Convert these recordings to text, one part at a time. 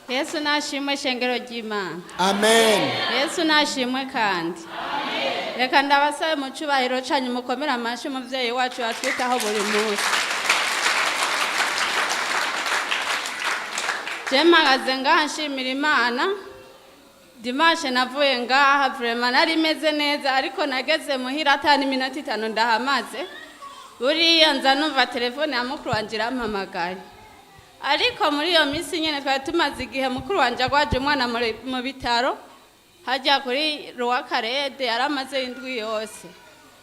Yesu nashimwe, shengero ry'Imana. Amen. Yesu nashimwe. Kandi reka ndabasabe mu cyubahiro cyanyu mukomere amashyi umubyeyi wacu atwitaho buri munsi. Je mpagaze ngaha nshimira Imana. Dimanche navuye ngaha, vraiment nari meze neza, ariko nageze muhira atani iminota 5 ndahamaze, buriya nza numva telefone ya mukuru wanje irampamagaye. Ariko muri iyo minsi nyine twari tumaze igihe mukuru wanje agwaje umwana mu bitaro hajya kuri Ruwakarede, yaramaze indwi yose.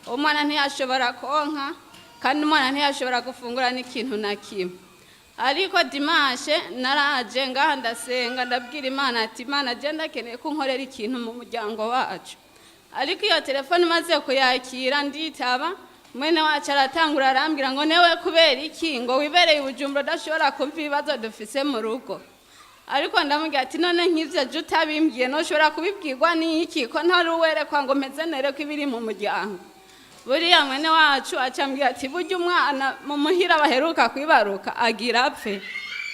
Umwana ntiyashobora konka, kandi umwana ntiyashobora gufungura n'ikintu na kimwe. Ariko dimanche naraje ngaha ndasenga, ndabwira Imana ati: "Imana, je ndakeneye ko unkorera ikintu mu muryango wacu." Ariko iyo telefone imaze kuyakira nditaba, mwene wacu aratangura arambwira ngo: "Newe kubera iki ngo wibereye i Bujumbura udashobora kumva ibibazo dufise mu rugo?" Ariko ndamubwira ati: "None nk'ivyo je utabimbwiye ntushobora kubibwirwa n'iki, ko ntari uwerekwa ngo meze nereko ibiri mu muryango?" Buriya mwene wacu acambwira ati: "Burya umwana mu muhira baheruka kwibaruka agira apfe."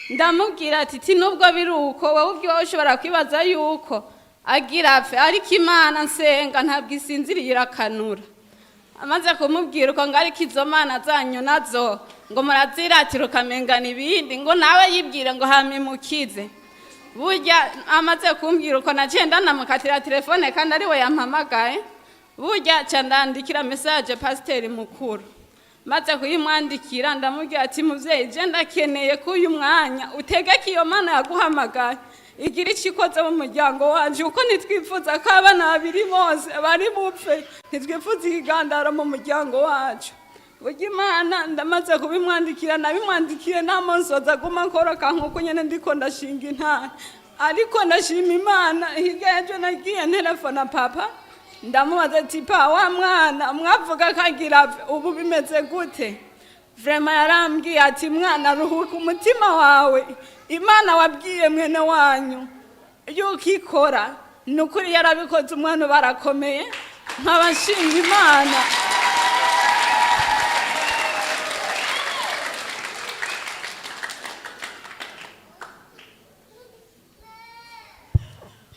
Ndamubwira ati nubwo biri uko, wowe ubwiwe ushobora kwibaza yuko agira apfe, ariko Imana nsenga ntabwo isinziriye, irakanura. Amaze kumubwira uko ngo: "Ariko izo mana zanyu nazo ngo muraziratira ukamengana ibindi," ngo nawe yibwire ngo hamimukize. Burya amaze kumbwira uko naciye ndanamukatira telefone, kandi ari we yampamagaye. Burya ca ndandikira message pasiteri mukuru. Maze kuyimwandikira ndamubwira ati: "Muvyeyi, je ndakeneye ko uyu mwanya utegeka iyo mana yaguhamagaye igira icyo ikoze mu muryango wanje, kuko ntitwifuza ko abana babiri bose bari bupfe, ntitwifuza ikigandaro mu muryango wacu." Burya Imana, ndamaze kubimwandikira, nabimwandikiye nta aguma nkoroka nkuko nyene ndiko ndashinga intara. Ariko ndashima Imana, hirya y'ejo nagiye ntelefona papa, ndamubaza ati: "Pa, wa mwana mwavuga ko agira apfe, ubu bimeze gute?" Vraiment yarambwiye ati: "Mwana, ruhuka umutima wawe, Imana wabwiye mwene wanyu yuko ikora, ni ukuri yarabikoze, umwana barakomeye." Nkaba nshima Imana.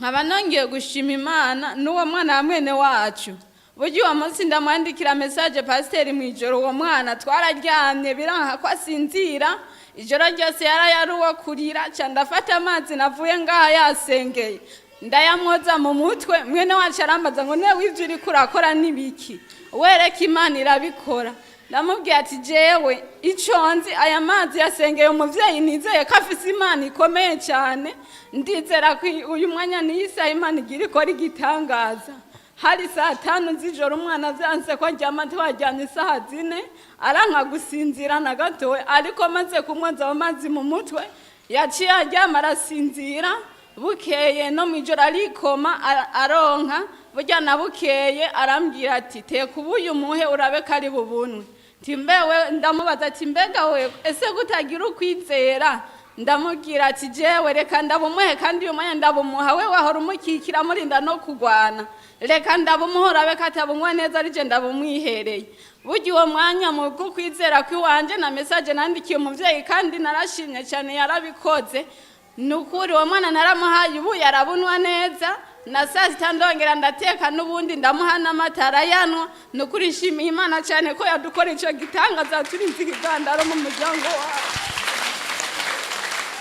Nkaba nongeye gushima Imana n'uwo mwana wa mwene wacu. Burya uwo munsi ndamwandikira message pasiteri mu ijoro, uwo mwana twararyamye biranka ko asinzira, ijoro ryose yari uwo kurira. Ca ndafata amazi navuye ngaha yasengeye, ndayamwoza mu mutwe. Mwene wacu arambaza ngo: "Newe ivyo uriko urakora n'ibiki? Wereka Imana irabikora." Ndamubwiye ati: "Jewe ico nzi, aya mazi yasengeye umuvyeyi nizeye ko afise Imana ikomeye cyane, ndizera ko uyu mwanya niyi saha Imana igira ikora igitangaza." Hari saa 5 z'ijoro, umwana vyanse ko aryama, twaryamye isaha 4, aranka gusinzira na gatoya. Ariko maze kumwoza ayo mazi mu mutwe yaciye aryama arasinzira. Bukeye no mw'ijoro arikoma, aronka. Burya na bukeye arambwira ati: "Teka ubuye umuhe urabe ko ari bubunwe." Timbewe ndamubaza ati: "Mbega we, ese gutagira ukwizera?" Ndamubwira ati: "Jewe reka ndabumuhe, kandi uyu mwanya ndabumuha, we wahora umukikira murinda no kugwana, reka ndabumuha urabe ko atabunywa neza, arije ndabumwihereye." Burya uwo mwanya mu bw'ukwizera kw'iwanje na message nandikiye umuvyeyi, kandi narashimye cyane yarabikoze, ni ukuri uwo mwana naramuhaye ubu yarabunwa neza. Na saa 6 ndongera ndateka n'ubundi, ndamuha n'amata arayanwa. Ni ukuri nshimiye Imana cyane ko yadukora icyo gitangaza, turinze ikigandaro mu muryango wacu.